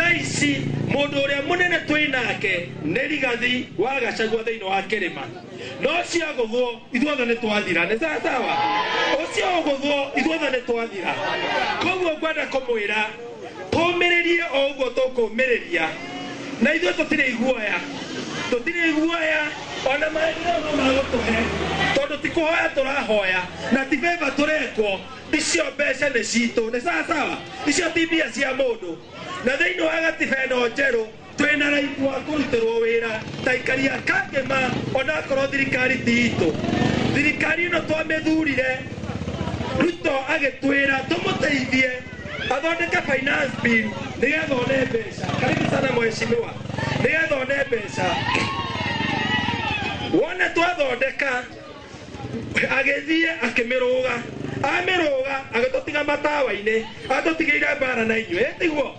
Thaa ici mũndũ ũrĩa mũnene twĩ nake nĩ Rigathi wa Gachagua thĩinĩ wa kĩrĩma, no ũcio agũthwo ithuothe nĩ twathira. Nĩ sawa sawa? Ũcio ũgũthwo ithuothe nĩ twathira. Koguo ngwenda kũmwĩra tũmĩrĩrie o ũguo tũkũmĩrĩria, na ithuĩ tũtirĩ iguoya, tũtirĩ iguoya, ona maendeleo no magũtũhe, tondũ ti kũhoya tũrahoya na ti favor tũrekwo. Icio mbeca nĩ citũ. Nĩ sawa sawa? Icio ti mbia cia mũndũ. Na thĩinĩ wa gatiba ĩno njerũ twĩna right wa kũrutĩrwo wĩra ta aikari a Kangema, onakorwo thirikari ti itũ. Thirikari ĩno twamĩthurire, Ruto agĩtwĩra tũmũteithie athondeke finance bill nĩgetha one mbeca. Karibu sana mheshimiwa. Nĩgetha one mbeca, wone twathondeka, agĩthiĩ akĩmĩrũga, amĩrũga agĩtũtiga matawa-inĩ, atũtigĩire mbara na inyuĩ. Tiguo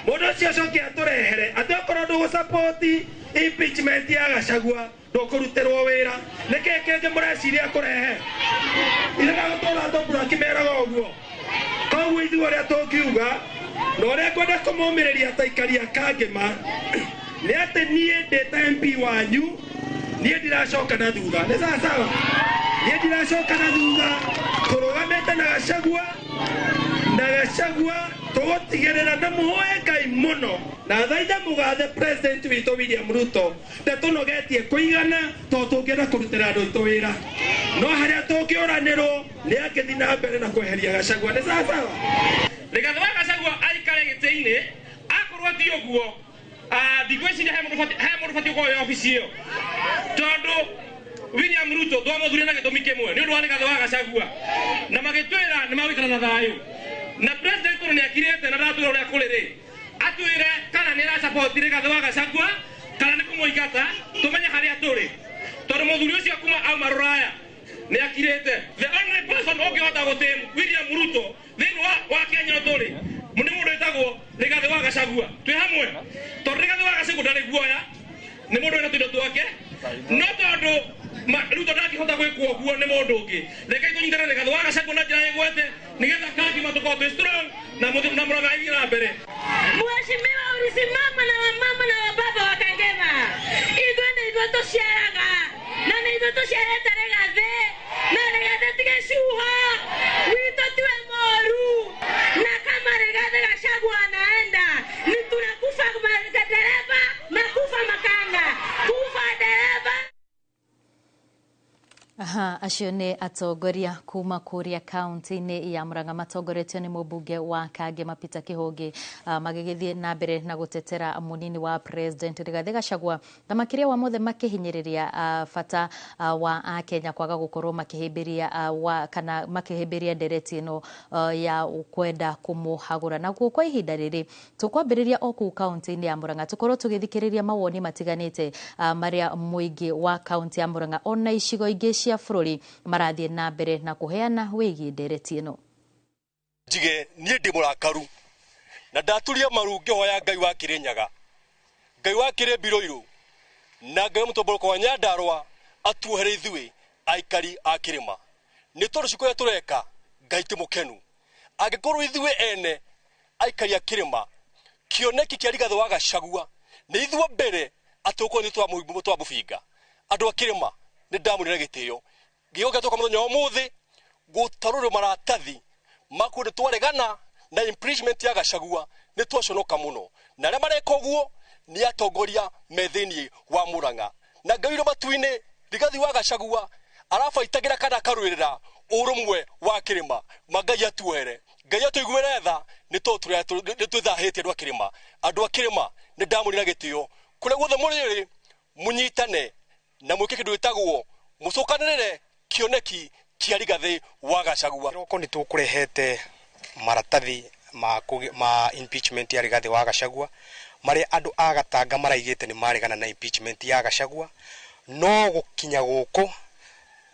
mũndũ ũcio acoke atũrehere atĩ okorwo ndũgũsapoti impeachment ya Gachagua ndũkũrutĩrwo wĩra. Nĩkĩ kĩngĩ mũreciria kũrehe? Ithe gũtũra tũmbura akĩmeraga ũguo. Koguo ithuĩ ũrĩa tũngiuga na ũrĩa ngwenda kũmũmĩrĩria ta aikari a Kangema nĩ atĩ niĩ ndĩ ta MP wanyu, niĩ ndiracoka na thutha. Nĩ sawa sawa? Niĩ ndiracoka na thutha, tũrũgamĩte na Gachagua, na Gachagua tũgũtigĩrĩra na mũhoe Ngai mũno na thaitha mũgathe president witũ William Ruto ndatũnogetie kũigana, tondũ tũngĩenda kũrutĩra andũ aitũ wĩra, no harĩa tũngĩũranĩrwo nĩ angĩthiĩ na mbere na kweheria Gachagua. Nĩ sawa sawa? Rigathi wa Gachagua aikare gĩtĩ-inĩ. Akorwo ti ũguo, ndigwĩciria he mũndũ batiĩ gũkorwo wĩ obici ĩyo, tondũ William Ruto twamũthuria na gĩtũmi kĩmwe, nĩ ũndũ wa Rigathi wa Gachagua, na magĩtwĩra nĩ magũikara na thayũ na president ũrĩa nĩ akirĩte na ndatwĩra ũrĩa kũrĩ rĩ, atwĩre kana nĩ arasupport Rigathi wa Gachagua kana nĩ kũmũingata, tũmenye harĩa tũrĩ, tondũ mũthuri ũcio kuma auma rũraya nĩ akirĩte. The only person ũngĩhota gũtĩm William Ruto thĩinĩ wa Kenya tũrĩ nĩ mũndũ wĩtagwo Rigathi wa Gachagua. Twĩ hamwe? Tondũ Rigathi wa Gachagua ndarĩ guoya, nĩ mũndũ wĩna tũindo twake, no tondũ Ruto ndangĩhota gwĩkwo ũguo nĩ mũndũ ũngĩ, rekei tũnyitane Rigathi wa Gachagua na njĩra ĩgwete nĩgetha Kangema tũkorwo twĩ strong na Murang'a ĩthiĩ na mbere. Mheshimiwa, ulisimama na wamama na wababa wa Kangema. Ithuĩ nĩ ithuĩ tũciaraga na nĩ ithuĩ tũciarĩte Rigathi, na Rigathi ti gĩcuho witũ, tiwe moru, na kama Rigathi Gachagua anaenda ni tunakufa dereva na kufa makanga kufa dereva. Aha, acio nĩ atongoria kuma kũrĩa kaunti-inĩ ya Murang'a matongoretio nĩ mũmbunge wa Kangema Peter Kĩhũngĩ, magĩgĩthiĩ na mbere na gũtetera mũnini wa president Rigathi Gachagua, na makĩria wa mothe makĩhinyĩrĩria bata wa akenya kwaga gũkorwo makĩhĩmbĩria wa kana makĩhĩmbĩria ndereti ĩno ya kwenda kũmũhagũra. Naguo kwa ihinda rĩrĩ tũkwambĩrĩria o kũu kaunti-inĩ ya Murang'a, tũkorwo tũgĩthikĩrĩria mawoni matiganĩte marĩa mũingĩ wa kaunti ya Murang'a ona icigo ingĩ cia bũrũri marathiĩ na mbere na kũheana wĩgiĩ ndereti ĩno. Njige niĩ ndĩ mũrakaru na ndaturia maru ngĩhoya Ngai wa Kĩrĩnyaga, Ngai wa Kĩrĩmbirũirũ na Ngai wa mũtũmbũrũko wa Nyandarũa atuohere ithuĩ aikari a kĩrĩma, nĩ tondũ ciĩko iria tũreka Ngai ti mũkenu. Angĩkorwo ithuĩ ene aikari a kĩrĩma kĩoneki kĩa Rigathĩ wa Gachagua nĩ ithuĩ mbere atĩ gũkorwo nĩ twamũbinga, andũ a kĩrĩma nĩ ndamũnĩra gĩtĩo gĩko gĩa tũka mũthenya wa ũmũthĩ gũtarũrwo maratathi makuo nĩ twaregana na impeachment ya Gachagua. Nĩ twaconoka mũno na arĩa mareka ũguo nĩ atongoria me thĩinĩ wa Murang'a, na Ngai ũrĩ matu-inĩ, Rigathi wa Gachagua arabaitagĩra kana akarũĩrĩra ũrũmwe wa kĩrĩma. Ma Ngai atuohere, Ngai atũiguĩre tha, nĩ tondũ nĩ twĩthahĩtie andũ a kĩrĩma. Andũ a kĩrĩma nĩ ndamũnĩra gĩtĩo kũrĩa guothe mũrĩ, mũnyitane na mwĩke kĩndũ gĩtagwo mũcokanĩrĩre kĩoneki kĩa Rigathĩ wa Gachagua. Kĩroko nĩ tũkũrehete maratathi ma impeachment ya Rigathĩ wa Gachagua, marĩa andũ a Gatanga maraigĩte nĩ maregana na impeachment ya Gachagua, no gũkinya gũkũ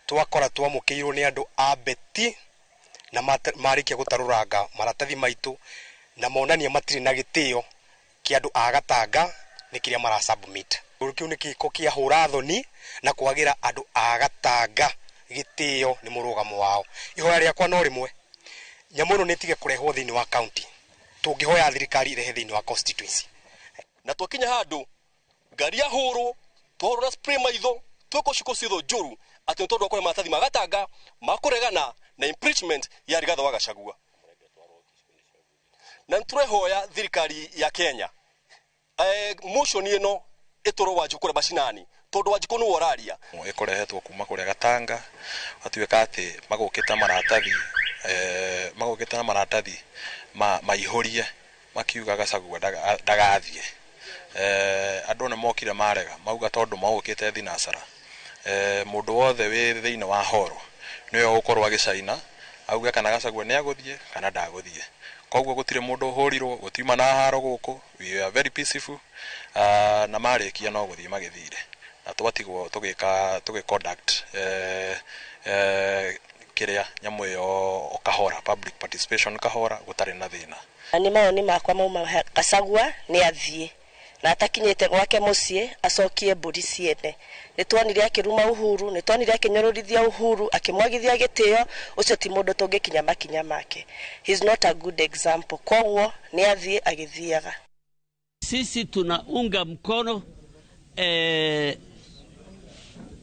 twakora twamũkĩirwo nĩ andũ a beti na marĩkia gũtarũranga maratathi maitũ na monania matirĩ na gĩtĩo kĩa andũ a Gatanga nĩ kĩrĩa mara submit. Kĩu nĩ gĩko kĩa hũra thoni na kwagĩra andũ a Gatanga gĩtĩo nĩ mũrũgamo wao. Ihoya rĩakwa no rĩmwe, nyamũ ĩno nĩ ĩtige kũrehwo thĩinĩ wa county. Tũngĩhoya thirikari irehe thĩinĩ wa constituency. Na twakinya handũ ngari yahũrwo, twahũrwo na spray maitho, twekwo ciĩko ciothe njũru atĩ nĩ tondũ wa kũhe maratathi ma Gatanga ma kũregana na impeachment ya Rigathĩ wa Gachagua. Na nĩtũrehoya thirikari ya Kenya, motion ĩno ĩtwarwo Wanjikũ kũrĩa macinani, tondũ Wanjikũ nĩwe ũraria. Ĩkũrehetwo kuma kũrĩa Gatanga, gatuĩka atĩ magũkĩte maratathi, magũkĩte na maratathi maihũrie makiuga Gachagua ndagathiĩ. Andũ nĩ mokire marega mauga tondũ magũkĩte thinacara, mũndũ wothe wĩ thĩinĩ wa horo nĩwe ũgũkorwo agĩcaina auge kana Gachagua nĩ agũthiĩ kana ndagũthiĩ. Koguo gũtirĩ mũndũ ũhũrirwo, gũtiuma na haro gũkũ, we are very peaceful. Na marĩkia no gũthiĩ magĩthire na twatigwo tũgĩka tũgĩ conduct kĩrĩa nyamũ ĩyo kahora, public participation kahora, gũtarĩ na thĩna. Nĩ mawoni makwa mauma Gachagua nĩ athiĩ na atakinyĩte gwake mũciĩ acokie mbũri ciene. Nĩ tuonire akĩruma Uhuru, nĩ tuonire akĩnyũrũrithia Uhuru, akĩmwagithia gĩtĩo. Ũcio ti mũndũ tũngĩkinya makinya make. He is not a good example. Koguo nĩ athiĩ agĩthiaga. Sisi tunaunga mkono